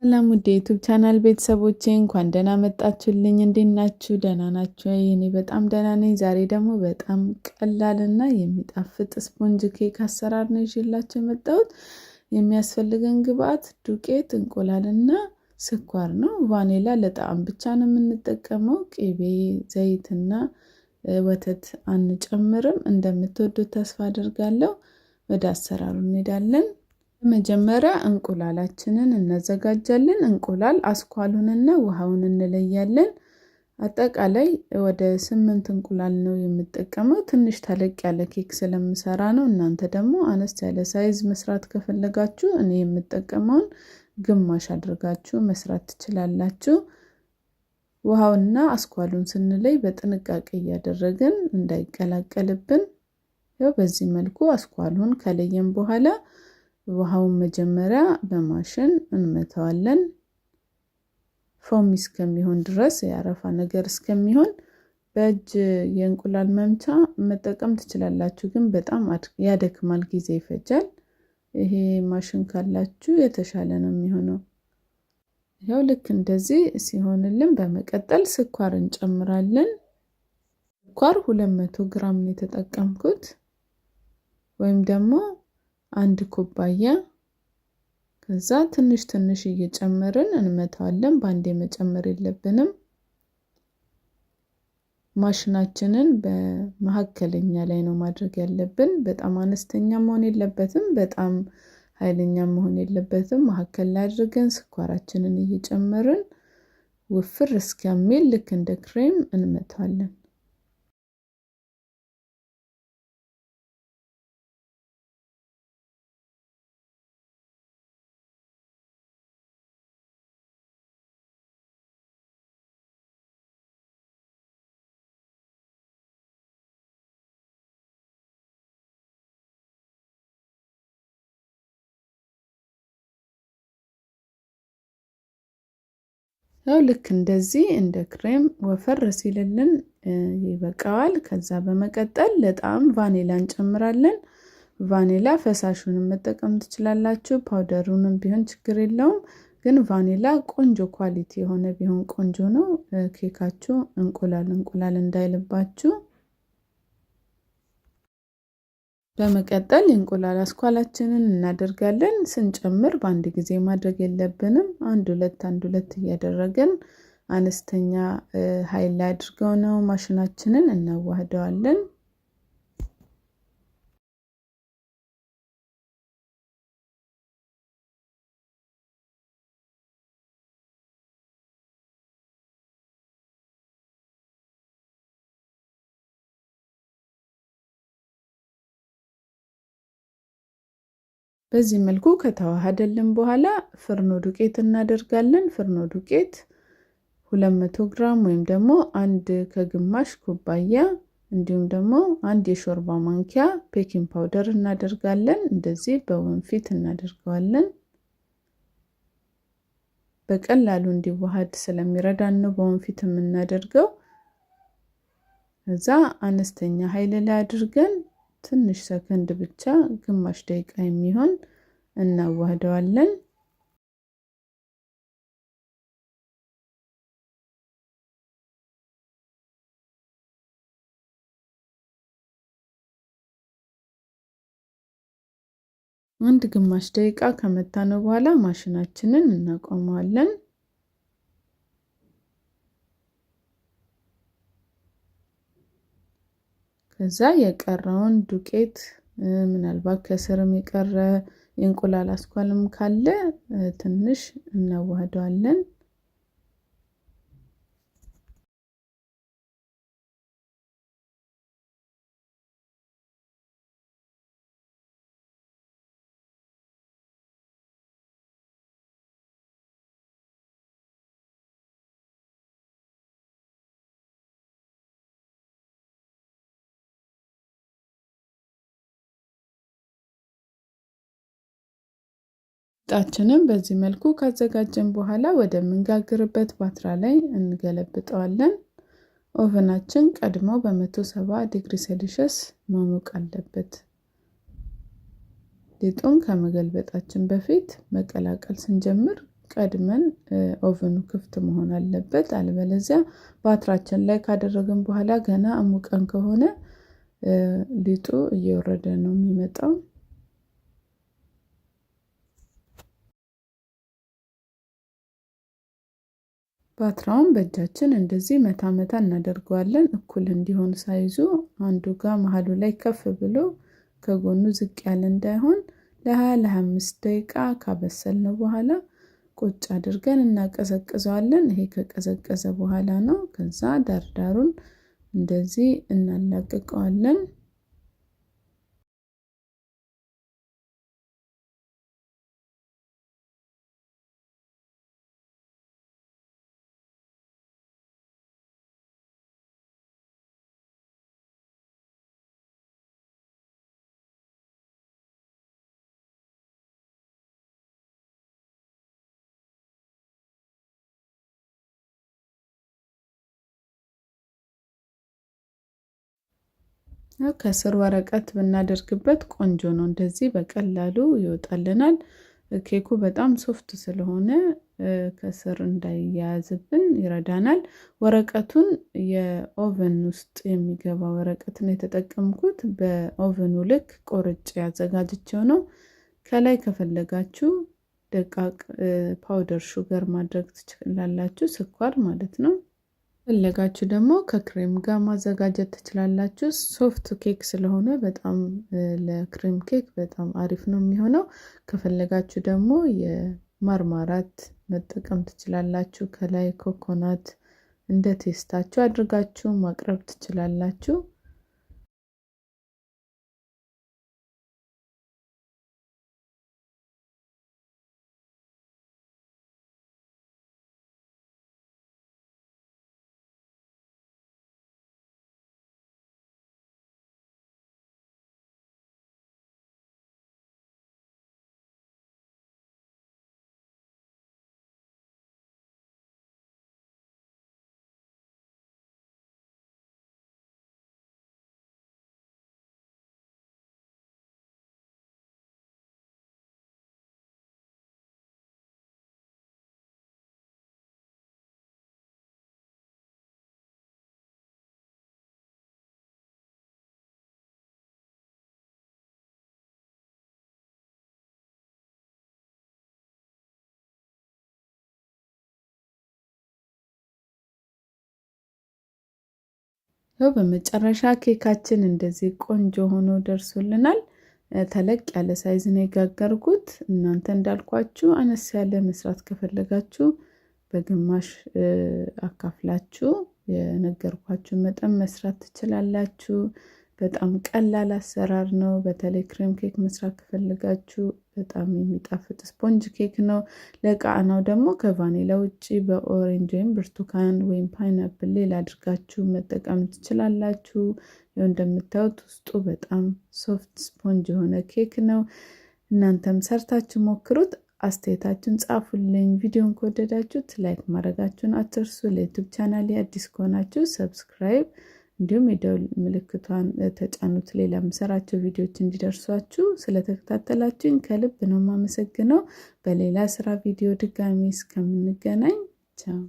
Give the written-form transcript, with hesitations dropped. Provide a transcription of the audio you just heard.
ሰላም ውድ የ YouTube channel ቤተሰቦቼ፣ እንኳን ደህና መጣችሁልኝ። እንዴት ናችሁ? ደህና ናችሁ? እኔ በጣም ደህና ነኝ። ዛሬ ደግሞ በጣም ቀላልና የሚጣፍጥ sponge cake አሰራር ነው ይዤላችሁ የመጣሁት። የሚያስፈልገን ግብአት ዱቄት፣ እንቁላልና ስኳር ነው። ቫኔላ ለጣዕም ብቻ ነው የምንጠቀመው። ቅቤ፣ ዘይትና ወተት አንጨምርም። እንደምትወዱት ተስፋ አድርጋለሁ። ወደ አሰራሩ እንሄዳለን። መጀመሪያ እንቁላላችንን እናዘጋጃለን። እንቁላል አስኳሉንና ውሃውን እንለያለን። አጠቃላይ ወደ 8 እንቁላል ነው የምጠቀመው። ትንሽ ተለቅ ያለ ኬክ ስለምሰራ ነው። እናንተ ደግሞ አነስ ያለ size መስራት ከፈለጋችሁ እኔ የምጠቀመውን ግማሽ አድርጋችሁ መስራት ትችላላችሁ። ውሃውና አስኳሉን ስንለይ በጥንቃቄ እያደረግን እንዳይቀላቀልብን፣ ያው በዚህ መልኩ አስኳሉን ከለየን በኋላ ውሃውን መጀመሪያ በማሽን እንመታዋለን። Foamy እስከሚሆን ድረስ፣ የአረፋ ነገር እስከሚሆን። በእጅ የእንቁላል መምቻ መጠቀም ትችላላችሁ፣ ግን በጣም ያደክማል፣ ጊዜ ይፈጃል። ይሄ ማሽን ካላችሁ የተሻለ ነው የሚሆነው። ያው ልክ እንደዚህ ሲሆንልን በመቀጠል ስኳር እንጨምራለን። ስኳር 200 ግራም ነው የተጠቀምኩት ወይም ደግሞ 1 ኩባያ። ከዛ ትንሽ ትንሽ እየጨመርን እንመታዋለን። በአንዴ መጨመር የለብንም። ማሽናችንን በመካከለኛ ላይ ነው ማድረግ ያለብን። በጣም አነስተኛ መሆን የለበትም፣ በጣም ኃይለኛ መሆን የለበትም። መካከል ላይ አድርገን ስኳራችንን እየጨመርን ውፍር እስከሚል ልክ እንደ ክሬም እንመታዋለን። ያው ልክ እንደዚህ እንደ ክሬም ወፈር ሲልልን ይበቃዋል። ከዛ በመቀጠል ለጣዕም ቫኒላ እንጨምራለን። ቫኒላ ፈሳሹንም መጠቀም ትችላላችሁ፣ powder ኡንም ቢሆን ችግር የለውም። ግን ቫኒላ ቆንጆ quality የሆነ ቢሆን ቆንጆ ነው። ኬካችሁ እንቁላል እንቁላል እንዳይልባችሁ። በመቀጠል የእንቁላል አስኳላችንን እናደርጋለን። ስንጨምር በአንድ ጊዜ ማድረግ የለብንም። አንድ ሁለት አንድ ሁለት እያደረግን አነስተኛ ኃይል ላይ አድርገው ነው ማሽናችንን እናዋህደዋለን። በዚህ መልኩ ከተዋሃደልን በኋላ ፍርኖ ዱቄት እናደርጋለን። ፍርኖ ዱቄት 200 ግራም ወይም ደግሞ 1.5 ኩባያ እንዲሁም ደግሞ 1 የሾርባ ማንኪያ baking powder እናደርጋለን። እንደዚህ በወንፊት እናደርገዋለን። በቀላሉ እንዲዋሃድ ስለሚረዳን ነው በወንፊት የምናደርገው። ከዛ አነስተኛ ኃይል ላይ አድርገን ትንሽ ሰከንድ ብቻ፣ ግማሽ ደቂቃ የሚሆን እናዋህደዋለን። አንድ ግማሽ ደቂቃ ከመታነው በኋላ ማሽናችንን እናቆመዋለን። ከዛ የቀረውን ዱቄት፣ ምናልባት ከስርም የቀረ የእንቁላል አስኳልም ካለ ትንሽ እናዋህደዋለን። ሊጣችንን በዚህ መልኩ ካዘጋጀን በኋላ ወደምንጋግርበት ፓትራ ላይ እንገለብጠዋለን። Oven ኣችን ቀድሞ በ170 ዲግሪ ሴልሺየስ መሞቅ አለበት። ሊጡን ከመገልበጣችን በፊት መቀላቀል ስንጀምር ቀድመን oven ኑ ክፍት መሆን አለበት። አለበለዚያ ባትራችን ላይ ካደረግን በኋላ ገና አሙቀን ከሆነ ሊጡ እየወረደ ነው የሚመጣው። ባትራውን በእጃችን እንደዚህ መታ መታ እናደርገዋለን፣ እኩል እንዲሆን ሳይዙ አንዱ ጋር መሀሉ ላይ ከፍ ብሎ ከጎኑ ዝቅ ያለ እንዳይሆን ለ20 ለ25 ደቂቃ ካበሰልነው በኋላ ቁጭ አድርገን እናቀዘቅዘዋለን። ይሄ ከቀዘቀዘ በኋላ ነው። ከዛ ዳርዳሩን እንደዚህ እናላቅቀዋለን። ከስር ወረቀት ብናደርግበት ቆንጆ ነው። እንደዚህ በቀላሉ ይወጣልናል። ኬኩ በጣም soft ስለሆነ ከስር እንዳይያያዝብን ይረዳናል። ወረቀቱን የ oven ውስጥ የሚገባ ወረቀት ነው የተጠቀምኩት። በ oven ኑ ልክ ቆርጬ አዘጋጅቼው ነው። ከላይ ከፈለጋችሁ ደቃቅ powder sugar ማድረግ ትችላላችሁ፣ ስኳር ማለት ነው። ፈለጋችሁ ደግሞ ከክሬም ጋር ማዘጋጀት ትችላላችሁ። Soft ኬክ ስለሆነ በጣም ለክሬም ኬክ በጣም አሪፍ ነው የሚሆነው። ከፈለጋችሁ ደግሞ የማርማራት መጠቀም ትችላላችሁ። ከላይ ኮኮናት እንደ taste ኣችሁ አድርጋችሁ ማቅረብ ትችላላችሁ። ያው በመጨረሻ ኬካችን እንደዚህ ቆንጆ ሆኖ ደርሶልናል። ተለቅ ያለ size ነው የጋገርኩት። እናንተ እንዳልኳችሁ አነስ ያለ መስራት ከፈለጋችሁ በግማሽ አካፍላችሁ የነገርኳችሁ መጠን መስራት ትችላላችሁ። በጣም ቀላል አሰራር ነው። በተለይ ክሬም ኬክ መስራት ከፈለጋችሁ በጣም የሚጣፍጥ ስፖንጅ ኬክ ነው። ለቃናው ደግሞ ከቫኒላ ውጪ በ orange ወይም ብርቱካን ወይም pineapple ሌላ አድርጋችሁ መጠቀም ትችላላችሁ። ይኸው እንደምታዩት ውስጡ በጣም soft sponge የሆነ ኬክ ነው። እናንተም ሰርታችሁ ሞክሩት። አስተያየታችሁን ጻፉልኝ። ቪዲዮን ከወደዳችሁት like ማድረጋችሁን አትርሱ። ለ YouTube ቻናሌ አዲስ ከሆናችሁ subscribe እንዲሁም የደውል ምልክቷን ተጫኑት። ሌላ የምሰራቸው ቪዲዮዎች እንዲደርሷችሁ። ስለተከታተላችሁኝ ከልብ ነው የማመሰግነው። በሌላ ስራ ቪዲዮ ድጋሚ እስከምንገናኝ ቻው።